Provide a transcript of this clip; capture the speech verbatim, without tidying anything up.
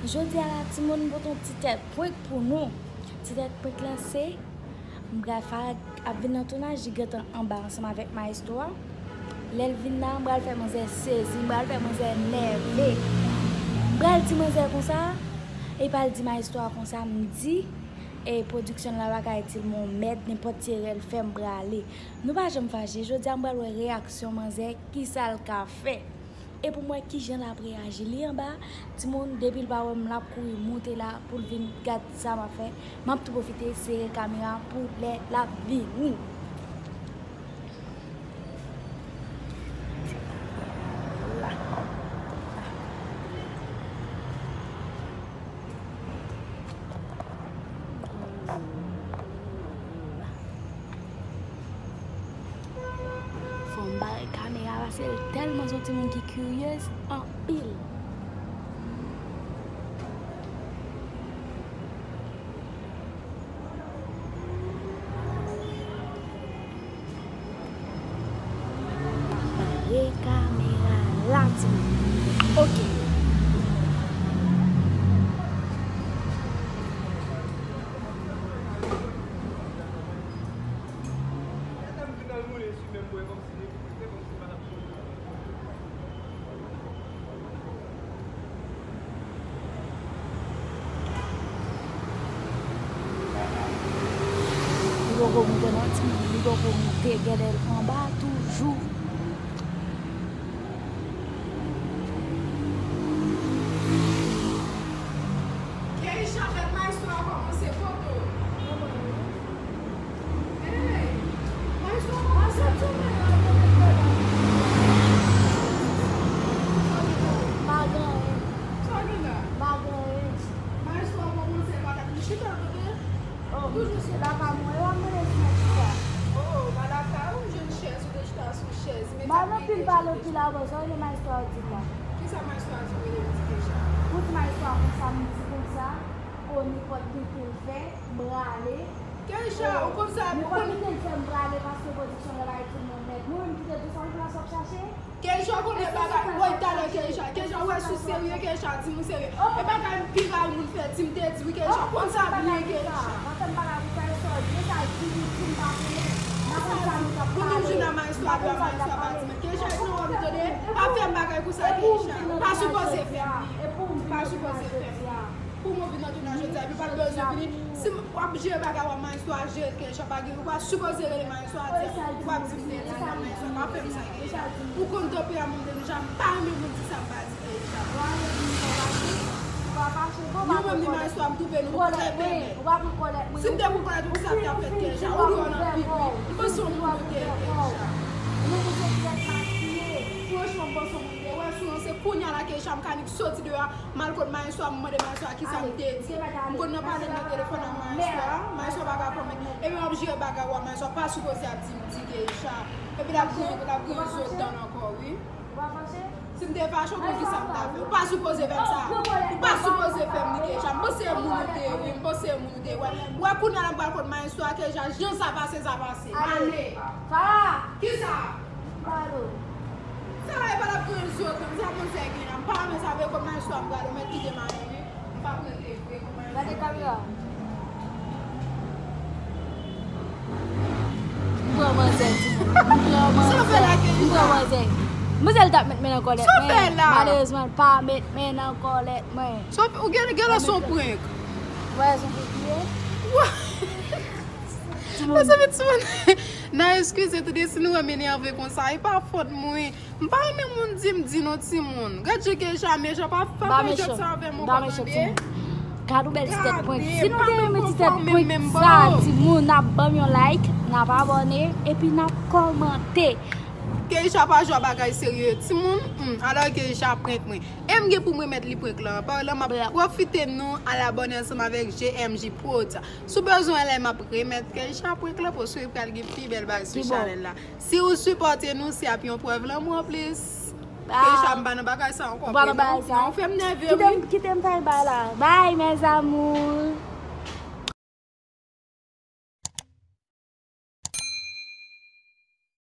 Jodi a la, timoun, m pote yon ti tèt prank pou nou. Ti tèt prank lan se, m pral Farah ap vin nan tounaj, li gentan anba ansanm avèk maestro a. Lè l vin la, m pral fè manzè sezi, m pral fè manzè nève. M pral di manzè konsa, e pa l di maestro a konsa, m di, e pwodiksyon la pa ka di l m yon mèd, nenpòt ti erè l fè, m prale. Nou pa janm fache, jodi a m pral wè reyaksyon manzè, kisa l ka fè. E pou m wè kijan l ap reyaji. Li anba, timoun, depi l pa wè m, l ap kouri moute la pou l vin gad sa m ap fè. M ap tou pwofite sere kamera pou lè l ap vini. Fò m bare kamera paske l tèlman se yon timoun ki kiryez anpil. Bare kamera la, timoun. Ok. Li poko moute non, timoun, li poko moute, gade l anba toujou. Keisha, fèt maestro a kòmanse poto. Hey, maestro a kòmanse tounen. Pa gen anyen. Sa gen la? Pa gen anyen. Maestro a kòmanse patat li chita kote? Oh, toujou se lakay mwen, yo ap mande si mwen chita. Oh, pa lakay ou, jwenn chèz, ou te chita sou chèz. Mal anpil, pale anpil avè w, sa w rele maestro a di la. Kisa maestro a di w rele m di Keisha? Ou di maestro a konsa, m di konsa, oh, nenpòt byen ke l fè, m prale. Keisha, ou konn sa, ou konn. Nenpòt byen ke l fè, m prale, paske pwodiksyon la bay tout moun mèd. Mwen menm ki te di sa, ou konn sa w ap chache? Keisha konnen bagay, woy talè Keisha, Keisha, ou wè si w serye, Keisha, di m ou serye. E bagay m pi ray moun fè, di m te di wi, Keisha, konn sa byen, Keisha. Mwen menm jwenn a maestro a, maestro a pa di mwen, Keisha, non, w ap tande, pa fè m bagay konsa, Keisha, ou pa sipoze fè m li, ou pa sipoze fè m li. Pou mwen vin nan tounaj jodi a, epi pa t bezwen vini. Si w ap jere bagay w a maestro a, jere l, Keisha, pa gen, ou pa sipoze rele maestro a di, ou pa di m te di non, maestro a pa fè m sa, Keisha. Ou konn tanperaman m deja, m pa renmen moun di sa m pa di, Keisha. Nou menm ni maestro a, m twouve nou trè byen. Si m te pou kòlèt ou, kisa k t ap fèt, Keisha? Ou dwe nan pi wi. M panse yon moun ou te ye, Keisha. Franchman, m panse yon moun ou te ye. Wè, sou yon se kounye a la, Keisha, m ka nik soti deyò a. M al kot maestro a, m mande maestro a kisa m te di. M konn nan pale nan telefòn ak maestro a, maestro a pa ka konprann. Epi m ap jere bagay ou a, maestro a pa sipoze ap di m di Keisha. Epi l ap griyen, l ap griyen zo dan ankò, wi. Si m te fache, ou konn kisa m ta fè. Ou pa sipoze fè m sa. Ou pa sipoze fè m li, Keisha. M panse e moun ou te ye, wi. M panse e moun ou te ye. Wè, wè kounye a la m pral kot maestro a, Keisha. Jan sa pase, sa pase. Ale. Kisa? Pardon. Sa la e pa l ap pran zòt, non, sa manzè gen la. M pa renmen sa vre, kòm maestro a m prale, ou mèt kite m ale, wi. M p ap rete vre, kòm maestro. Gade kamera. M pran manzè, timoun. M pran manzè. M pran manzè. Manzè, l t ap met men nan kòlèt mwen. Malerezman, l pa met men nan kòlèt mwen. Ou gen, gen lè se yon prank. Wè, se yon prank li ye. Mezanmi, timoun, n a eskize tande si nou wè m enève konsa. E pa fòt mwen. M pa renmen moun di m di non, timoun. Gad jan Keisha mechan, pa fè prank sa avè m ankò, tande. Gad yon bèl ti tèt prank. Si nou te renmen ti tèt prank sa, timoun, n ap ban m yon like, n ap abòne, epi n ap kòmante. Keisha pa jwe bagay serye, timoun. Hmm, alò Keisha prank mwen. E m gen pou m remèt li prank lan. Paske m ap pwofite nou al abòne ansanm avèk G M J Prod. Si w bezwen wè lè m ap remèt Keisha prank lan, paske pral gen pi bèl bagay sou chanèl la. Si w sipòte nou, se ap yon prèv lanmou anplis. Keisha, m pa nan bagay sa ankò vre non. Ou fè m nève wi. Kite m, kite m fè bagay la. Bye mes amours.